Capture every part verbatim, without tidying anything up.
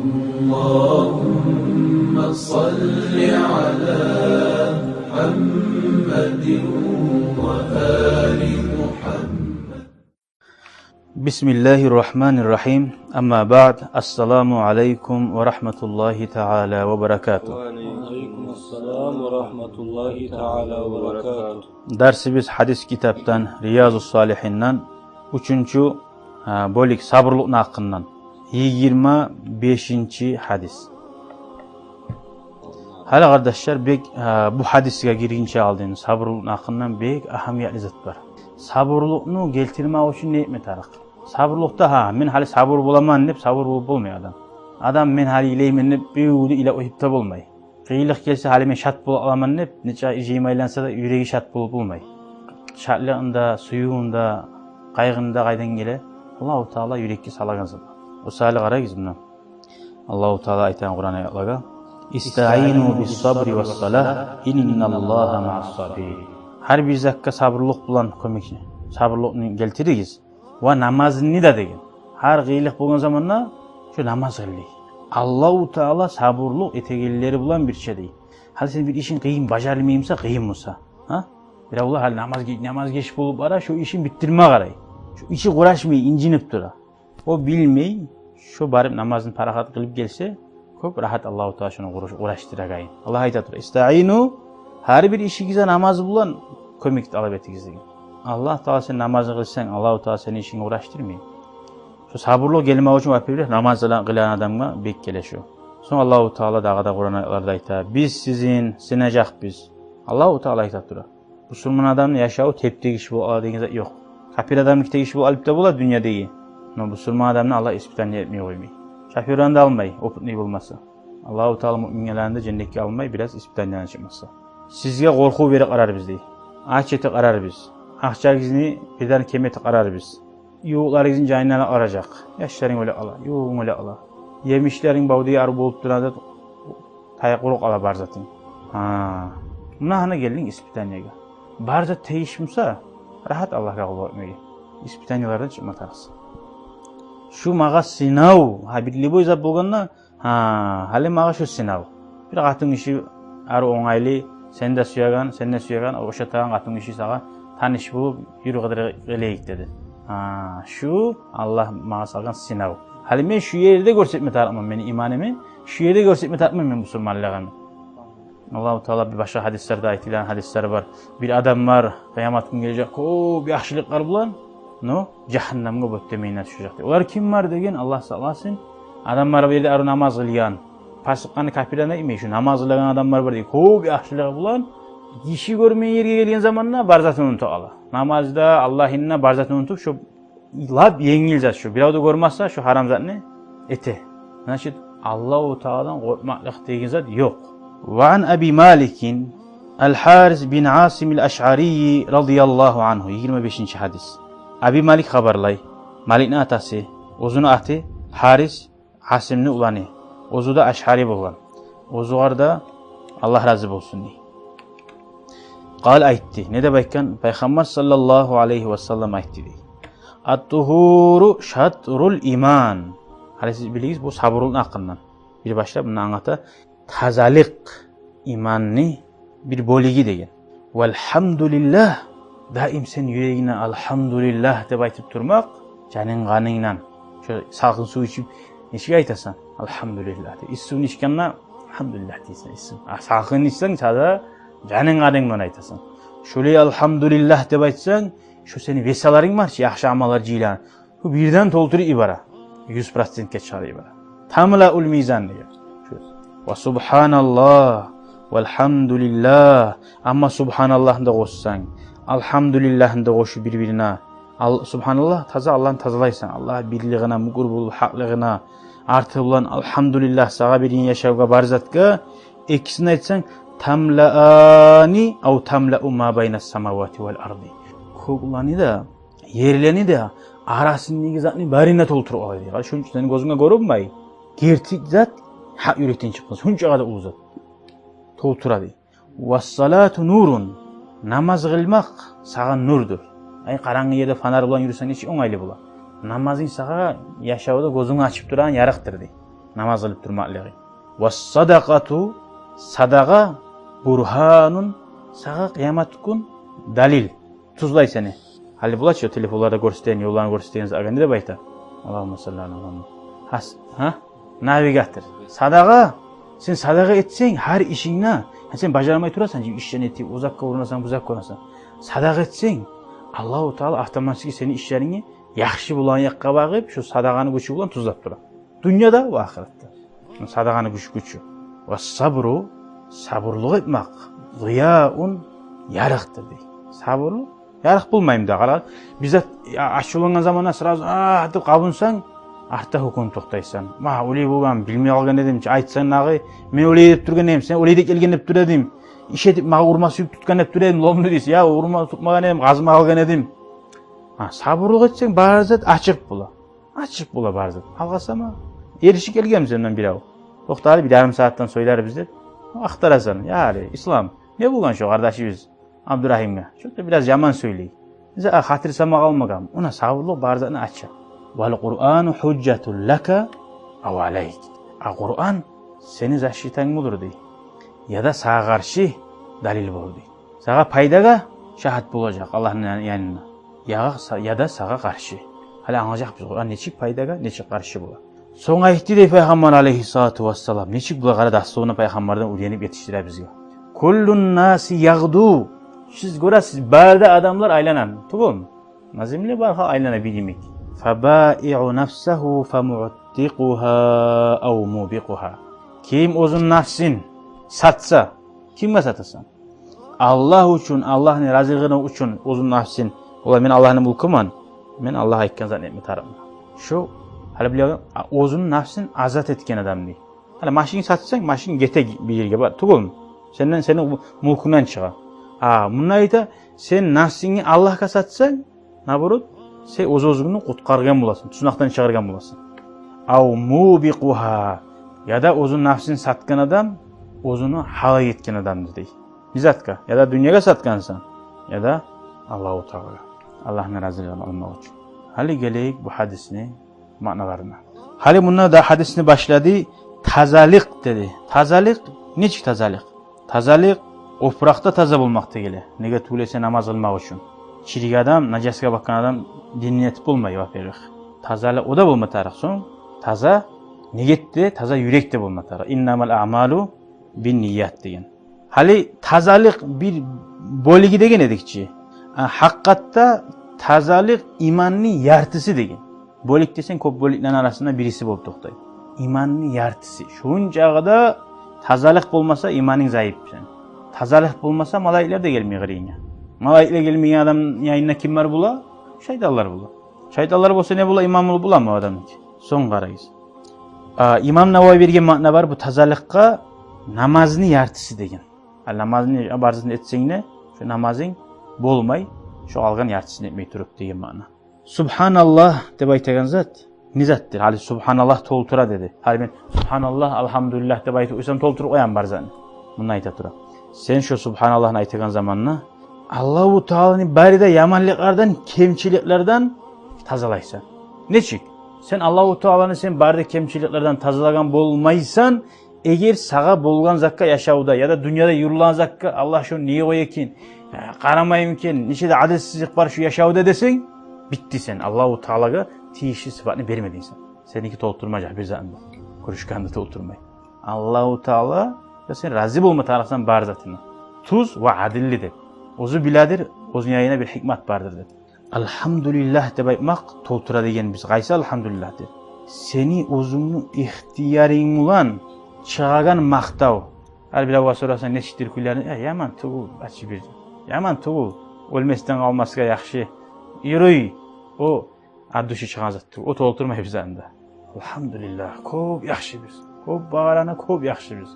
اللهم صل على محمد وآل محمد. بسم الله الرحمن الرحيم. أما بعد، السلام عليكم ورحمة الله تعالى وبركاته. وعليكم السلام ورحمة الله تعالى وبركاته. Дарсыбыз гьадис китапдан, Риязу Салигьиндан, уьчюнчю, а, бёлюк, сабурлукъну гьакъындан. Йигирма бешинчи гьадис. Гьали, къардашлар, бек, а, бу гьадисге гиргинче алдын, сабурлукъну гьакъындан бек агьамиятлы зат бар. Сабурлукъну гелтирмек учун не этме тарыкъ? Сабурлукъда, гьа, мен гьали сабур боламан деп сабур болуп болмай адам. Адам мен гьали йылаймен деп бир де йылап къоюп да болмай. Къыйынлыкъ гелсе, гьали мен шат болуп къаламан деп, нече жыйым айланса да, юреги шат болуп болмай. Шатлыгъында, сюювюнде, къайгъында къайдан геле? Аллагьу Таала юрекге салагъан зат. О саялы къарайгъыз муна. Аллагьу Таала айтагъан Къуран аятларда: «Истаину бис-сабри вас-салагь, инналлагьа маъас-сабирин». Гьар бир затгъа сабурлукъ булан кёмек, сабурлукъну гелтиригиз. Ва намазны да деген. Гьар къыйынлыкъ болгъан заманда шо намаз къылды. Аллагьу Таала сабурлукъ этегенлери булан бирче дей. Гьали сен бир ишинг къыйын, бажарылмай буса, къыйын буса, гьа? Бирев бола, гьали намаз ге-, намаз геч болуп бара, шо ишин битдирме къарай. Шо ичи къурашмай, инжинип тура. О билмей, шо барып намазын парахат къылып гелсе, кёп рагьат Аллагьу Таала шону къураш-, къурашдырагъан. Аллагь айта тура: «Истаину», гьар бир ишигизде намаз булан кёмек талап этигиз деген. Аллагь Таала, сен намазны къылсанг, Аллагьу Таала сени ишинг къурашдырмай. Шо сабурлукъ гелмек учун, во-первых, намаз къыла-, къылагъан адамгъа бек геле шо. Сонг Аллагьу Таала дагъы да Къуран аятларда айта: «Биз сизин сынажакъбыз». Аллагьу Таала айта тура. Бусурман адамны яшаву теп-тегиш болуп къала деген зат ёкъ. Капир адамныки тегиш болуп къалып да бола дюньядагъы. Но бусурман адамны Аллагь испытание этмей къоймай. Шофёрдан да алмай, опытный болмаса. Аллагьу Таала муъминлени де женнетге алмай, бираз испытаниеден чыкъмаса. Сизге къоркъув берип къарарбыз дей. Ач этип къарарбыз. Акъчагъызны бирден кем этип къарарбыз. Ювукъларыгъызны жанындан алып къаражакъ. Яшларынг оьле къала, ювугъунг оьле къала. Емишлеринг бавдагъы арив болуп турагъан зат, тайып къуруп къала бар затынг. Гьа. Муна гьана гелдинг испытаниеге. Бар зат тегиш буса, рагьат Аллагьгъа къуллукъ этмеге. Испытаниелерден чыкъма тарыкъсан. Шу магъа сынав, гьа, бир любой зат болгъанда, гьа, гьали магъа шу сынав. Бир къатын гиши арив, онгайлы, сен де сюеген, сен де сюеген, ошатагъан къатын гиши сагъа таныш болуп, юрю къыдырып къылайыкъ деди. Гьа, шу Аллагь магъа салгъан сынав. Гьали мен шу ерде гёрсетме тарыкъман мени иманымны, шу ерде гёрсетме тарыкъман мени бусурманлыгъымны. Аллагьу Таала бир башгъа гьадислерде айтылагъан гьадислер бар. Бир адам бар, къыямат гюн гележек кёп яхшылыкълар булан, но жагьаннемге бёттемейине тюшежек деп. Олар ким бар деген, Аллагь сакъласын. Адамлар бу ерде арив намаз къылгъан, пасыкъланы, капирлени айтмай, шу намаз къылагъан адамлар бар дей, кёп яхшылыгъы булан, гиши гёрмейген ерге гелген заманда бар затын унутуп къала. Намазда, Аллагьында бар затын унутуп, шо лап енгил зат шо. Бирев де гёрмесе, шо гьарам затны эте. Значит, Аллагьу Тааладан къоркъмакълыкъ деген зат ёкъ. Ва ан Аби Маликин ал-Гьарис бин Асим ал-Ашъарий радияллагьу ангьу. Йигирма бешинчи гьадис. Аби Малик хабарлай. Маликни атасы, оьзюню аты Гьарис, Асимни уланы. Оьзю де ашъари болгъан. Оьзюгер де Аллагь рази болсун дей. Къала, айтды. Не деп айтгъан? Пайхаммар саллаллагьу алайгьи ва саллам айтды дей. Ат-тугьуру шатрул иман. Гьали сиз билигиз бу сабурлукъну гьакъындан. Бир башлап муну англата. Тазалыкъ иманны бир бёлюгю деген. Валгьамдулиллагь, даим сен юрегингден алгьамдулиллагь деп айтып турмакъ, жанынг-къанынгдан. Шо салкъын сув ичип, нечик айтасан? Алгьамдулиллагь деп. Исси сувну ичгенде алгьамдулиллагь дейсен, исси сув. А салкъын ичсенг, таза жанынг-къанынгдан айтасан. Шолай алгьамдулиллагь деп айтсанг, шо сени весаларынг бар чы, яхшы амаллар жыйылгъан. Бу бирден толтуруп йибере. Юз процентге чыгъарып йибере. Тамлаул мизан деген. Ва субгьаналлагь, валгьамдулиллагь. Амма субгьаналлагьны да къошсанг, алгьамдулиллагьны да къошуп бир-бирине. Ал-, субгьаналлагь, таза Аллагьны тазалайсан. Аллагь бирлигине, мукъур болуп гьакълыгъына, арты булан алгьамдулиллагь сагъа берген яшавгъа, бар затгъа. Экисин айтсанг, тамлаани ав тамлау ма байна ас-самавати вал арди. Кёклени де, ерлени де арасындагъы затны барын да толтуруп ала дей. Къара, шунча сени гёзюнге гёрюнмей, герти зат, гьакъ юрекден чыкъгъан, шунча къадар уллу зат толтура дей. Вас-салату нурун. Намаз къылмакъ сагъа нурдур. Ай, къарангы ерде фонарь булан юрюсенг, нечик онгайлы бола. Намазынг сагъа яшавда гёзюнгню ачып турагъан ярыкъдыр дей. намаз къылып турмакълыгъы. Ва садакъату, садагъа, бургьанун, сагъа къыямат гюн далил. Тюзлей сени. Гьали бола чы о телефонларда гёрсетеген, ёлланы гёрсетеген, агъа не деп айта? Аллагьумма салли аля Мугьаммад. Гьас-, гьа? Навигатор. Садагъа, сен садагъа этсенг, гьар ишингде, гьа, сен бажармай турасан, иш этип, узакъгъа урунасан, бузакъгъа урунасан. Садагъа этсенг, Аллагьу Таала автоматически сени ишлеринги яхшы болагъан якъгъа багъып, шо садагъаны гючю булан тюзлеп тура. Дюньяда ва ахыратда. Садагъаны гюч-, гючю. Ва сабру, сабурлукъ этмек, зияун, ярыкъдыр дей. Сабурлукъ ярыкъ болмаймы да, къара. Бир зат, я, ачувлангъан заманда сразу, а, деп къабунсанг, артда гьёкюнюп токътайсан. Ма, олай болгъан, билмей къалгъан эдим чи, айтсанг дагъы, мен олай деп тургъан эдим, сен олай деп гелген деп тура эдим. Иш этип, магъа урма сюйюп тутгъан деп тура эдим, ломну дейсен. Я, урма тутмагъан эдим, къазма къалгъан эдим. Гьа, сабурлукъ этсенг, бары зат ачыкъ бола. Ачыкъ бола бары зат. Алгъасама, эришип гелгенбиз ондан бирев. Токътады, бир ярым сагьатдан сёйлербиз деп. Ахтарасан. Я, гьали, Ислам, не болгъан шо къардашыбыз Абдурагьимге? Чонтда бираз яман сёйлей. Бизге, а, хатир сама къалмагъан. Она сабурлукъ бары затны ача. Вал Къурану гьужжатун лака ав алайк. А Къуран сени защитанг болур дей. Яда сагъа къаршы далил болур дей. Сагъа пайдагъа шагьат болажакъ Аллагьны ян-, янында. Ягъа са-, яда сагъа къаршы. Гьали англажакъбыз Къуран нечик пайдагъа, нечик къаршы бола. Сонг айтды дей Пайхаммар алайгьиссалату вассалам. Нечик булагъа да дослугъуна Пайхаммардан уьйренип етишдире бизге. Куллун наси ягъду. Сиз гёресиз, бары да адамлар айлана. Тюгюлмю? На земле бар халкъ айлана бир йимик. Фабаиу нафсагьу фамуътикъугьа ав мубикъугьа. Ким оьзюню нафсин сатса, кимге сатасан? Аллагь учун, Аллагьны разилигине учун оьзюню нафсин. Олай, мен Аллагьны мюлкюмен, мен Аллагь айтгъан затны этме тарыкъман. Шо, гьали билеген, а, оьзюню нафсин азат этген адам дей. Гьали машин сатсанг, машин гете бир ерге, бар, тюгюлмю? Сенден, сени мюлкюнгден чыгъа. А мунда айта, сен нафсингни Аллагьгъа сатсанг, наоборот, сен оьз-оьзюнгню къутгъаргъан боласан, туснакъдан чыгъаргъан боласан. Ав мубикъугьа, яда оьзюню нафсин сатгъан адам оьзюню гьалак этген адамдыр дей. Не затгъа? Яда дюньягъа сатгъансан, яда Аллагьу Таалагъа, Аллагьны разилигин алмакъ учун. Гьали гелейик бу гьадисни маъналарына. Гьали мунда да гьадисни башлады, тазалыкъ деди. Тазалыкъ, нечик тазалыкъ? Тазалыкъ опуракъда таза болмакъ тюгюл. Неге тюгюл эсе намаз къылмакъ учун. Чирик адам, нажасгъа бакъгъан адам динни этип болмай, во-первых. Тазалыкъ о да болма тарыкъ. Сонг таза ният де, таза юрек де болма тарыкъ. Иннамал аъмалу бинният деген. Гьали тазалыкъ бир бёлюгю деген эдик чи. А, гьакъыкъатда тазалыкъ иманны яртысы деген. Бёлюк десенг, кёп бёлюклени арасында бириси болуп токътай. Иманны яртысы. Шунчакъы да тазалыкъ болмаса, иманынг зайып сени. Тазалыкъ болмаса, малайиклер де гелмей къырыйынга. Малайиклер гелмеген адамны янында кимлер бола? Шайтанлар бола. Шайтанлар болса, не бола? Иман болуп боламы адамныки? Сонг къарайбыз. А, имам Нававий берген маъна бар бу тазалыкъгъа, намазны яртысы деген. А, намазны барысын этсенг де, шо намазынг болмай, шо къалгъан яртысын этмей туруп деген маъна. Субгьаналлагь деп айтагъан зат не затдыр? Гьали субгьаналлагь толтура деди. Гьали мен субгьаналлагь, альгьамдулиллагь деп айтып къойсам, толтуруп къоямы бар затны? Мунда айта тура. Сен шо субгьаналлагьны айтагъан заманда Аллагьу Тааланы бары да яманлыкълардан, кемчиликлерден тазалайсан. Нечик? Сен Аллагьу Тааланы сен бары да кемчиликлерден тазалагъан болмайсан, эгер сагъа болгъан затгъа яшавда яда дюньяда юрюлген затгъа, Аллагь шону неге къоя экен, э, къарамаймы экен, нече де адилсизлик бар шу яшавда десенг, битди сен. Аллагьу Таалагъа тийишли сыпатны бермединг сен. Сеники толтурмажакъ бир затны да. Кюрешгенде толтурмай. Аллагьу Таала, я сен рази болма тарыкъсан бар затына. Тюз ва адилли деп. Оьзю биледир, оьзюню янында бир гьикмат бардыр деп. Альгьамдулиллагь деп айтмакъ толтура деген биз. Къайсы альгьамдулиллагь деп? Сени оьзюнгню ихтиярынг булан чыгъагъан макътав. Гьар биревге сорасанг, нечикдир кюйлеринг? Э, яман тюгюл, ачы бир. Яман тюгюл. Оьлмесден къалмасгъа яхшы. Юрюй. О от души чыгъагъан зат тюгюл. О толтурмай бир затны да. Альгьамдулиллагь, кёп яхшыбыз. Кёп багъараны, кёп яхшыбыз.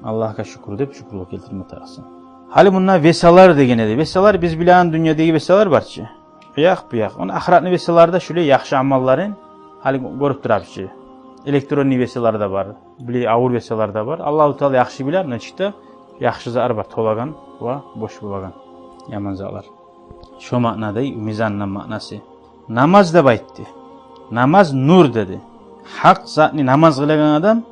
Аллагьгъа шюкюр деп шюкюрлюк гелтирме тарыкъсан. Гьали мунда весалар деген эди. Весалар, биз билеген дюньядагъы весалар бар чы. Уякъ, буякъ. Ону ахыратны весалары да шулай яхшы амалларын гьали гёрюп турабыз чы. Электронный весалар да бар. Булай авур весалар да бар. Аллагьу Таала яхшы биле, нечик де яхшы затлар бар, толагъан ва бош болагъан яман затлар. Шо маънада мизанны маънасы. Намаз деп айтды. Намаз нюр деди. Гьакъ затны намаз къылагъан адам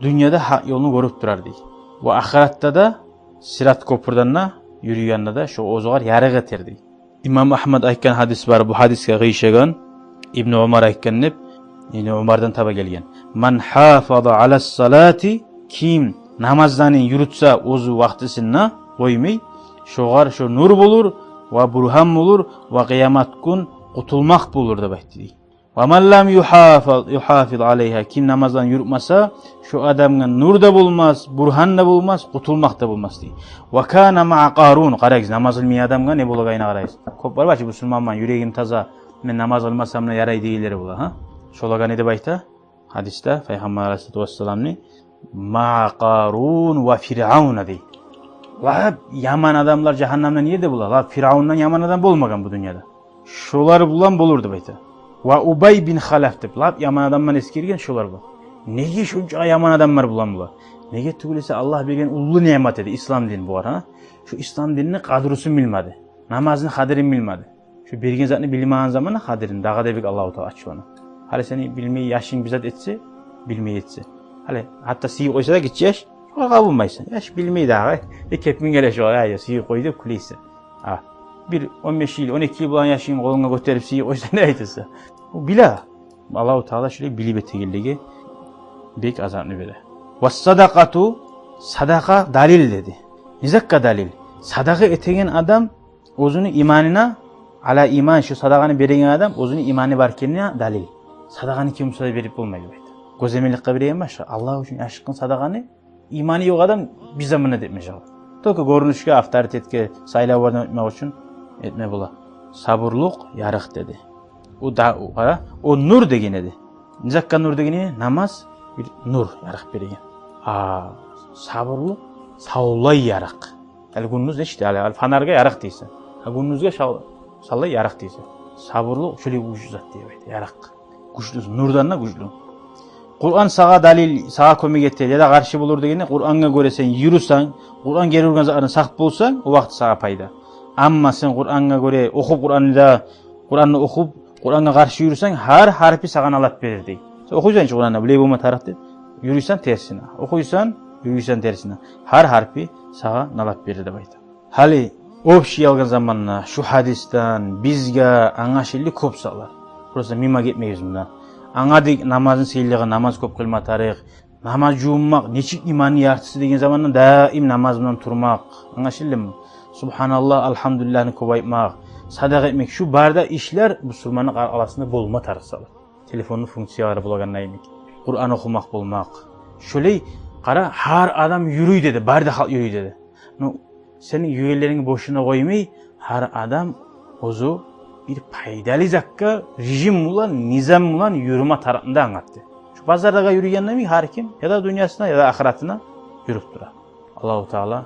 дюньяда гьакъ ёлну гёрюп турар дей. Ва ахыратда да сират кёпюрден де юрюйгенде де шо оьзюгер ярыкъ этер дей. Имам Агьмад айтгъан гьадис бар, бу гьадисге къыйышагъан, Ибну Умар айтгъан деп, Ибну Умардан таба гелген. «Ман гьафаза алас-салати», ким намазланы юрютсе оьзю вакътисинде къоймай, шогъар шо нюр болур, ва бургьан болур, ва къыямат гюн къутулмакъ болур деп айтды дей. «Ва ман лам югьафиз, югьафиз алайгьа», ким намазланы юрютмесе, шо адамгъа нюр де болмас, бургьан да болмас, къутулмакъ да болмас дей. «Ва кана маа Къарун», къарагъыз, намаз къылмай адамгъа не болагъанына къарагъыз. Кёп бар бачы бусурман булан, юрегим таза, мен намаз къылмасам да ярай дегенлери бола, гьа? Шолагъа не деп айта? Гьадисде Пайхаммар алайгьиссалату вассаламны «маа Къарун ва Фиръавна» дей. Лап яман адамлар жагьаннемде не ерде бола? Лап Фиръавндан яман адам болмагъан бу дюньяда. Шолар булан болур деп айта. «Ва Убай бин Халаф» деп, лап яман адамлар эсгерген шолар булан. Неге шонча яман адамлар булан бола? Неге тюгюл эсе Аллагь берген уллу ниъмат эди ислам дин бугъар, гьа? Шо ислам динни къадрусун билмеди. Намазны къадирин билмеди. Шо берген затны билмеген заманда къадирин, дагъы да бек Аллагьу Таала ачувлана. Гьали сени билмей яшынг бир зат этсе, билмей этсе. Гьали гьатта сыйы къойса да гиччи яш, огъар къабулмайсан. Яш билмей дагъы. Бир кепинг геле шогъар, ай, сыйы къой деп кюлейсен. Гьа. Бир он беш йыл, он эки йыл болгъан яшынгны къолунга гётерип сыйы къойса, не айтасан? О биле. Аллагьу Таала шолай билип этегенлеге бек азапны бере. «Вас-садакъату», садакъа далил деди. Не затгъа далил? Садакъа этеген адам оьзюню иманына, ала иман, шо садакъаны береген адам оьзюню иманы бар экенине далил. Садакъаны ким буса да берип болмай деп айта. Гёземелликге береген башгъа, Аллагь учун ашыкъгъан садакъаны иманы ёкъ адам бир заманда да этмежек. Только гёрюнюшге, авторитетге, сайлавлардан оьтмек учун этме бола. Сабурлукъ ярыкъ деди. О да, о, къара, о нюр деген эди. Не затгъа нюр деген эди? Намаз бир нюр, ярыкъ береген. А сабурлукъ савлай ярыкъ. Гьали гюндюз нечик де, гьали, гьали фонарьгъа ярыкъ дейсен. Гьа, гюндюзге шав-, савлай ярыкъ дейсен. Сабурлукъ шолай гючлю зат деп айта, ярыкъ. Гючлю, нюрден де гючлю. Къуран сагъа далил, сагъа кёмек этер яда къаршы болур дегенде, Къурангъа гёре сен юрюсенг, Къуран гери ургъан затлардан сакъ болсанг, о вакъти сагъа пайда. Амма сен Къурангъа гёре охуп, Къуранны да, Къуранны охуп, Къурангъа къаршы юрюсенг, гьар гьарпи сагъа налат берир дей. Сен охуйсан чы Къуранны, булай болма тарыкъ деп, юрюйсен терсине. Охуйсан, юрюйсен терсине. Гьар гьарпи сагъа налат берир деп айта. Гьали общий алгъан заманда шу гьадисден бизге англашылды кёп затлар. Просто мимо гетмейбиз мундан. Англадыкъ намазны сыйлылыгъы, намаз кёп къылма тарыкъ, намаз жувунмакъ нечик иманны яртысы деген заманда даим намаз булан турмакъ. Англашылдымы? Субгьаналлагь, альгьамдулиллагьны кёп айтмакъ, садакъа этмек, шу бары да ишлер бусурманны къаркъарасында болма тарыкъ затлар. Телефонну функциялары болагъанда йимик. Къуран охумакъ болмакъ. Шолай, къара, гьар адам юрюй деди, бары да халкъ юрюй деди. Ну, сени юрюйгенлеринг бошуна къоймай, гьар адам оьзю бир пайдалы затгъа, режим булан, низам булан юрюме тарыкъны да англатды. Шу базарлагъа юрюйгенде йимик гьар ким яда дюньясына, яда ахыратына юрюп тура. Аллагьу Таала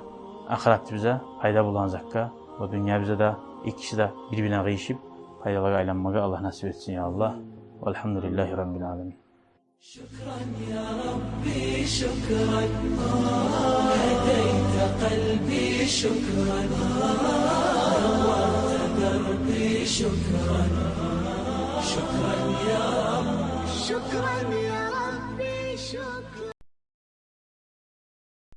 ахыратыбызда пайда болагъан затгъа ва дюньябызда да экиси де бир-бирине къыйышып пайдалагъа айланмагъа Аллагь насип этсин, я Аллагь. Валгьамдулиллагьи раббил аламин. شكرا يا ربي، شكرا، هديت قلبي، شكرا، نورت دربي، شكرا، شكرا يا رب. شكرا يا ربي، شكرا.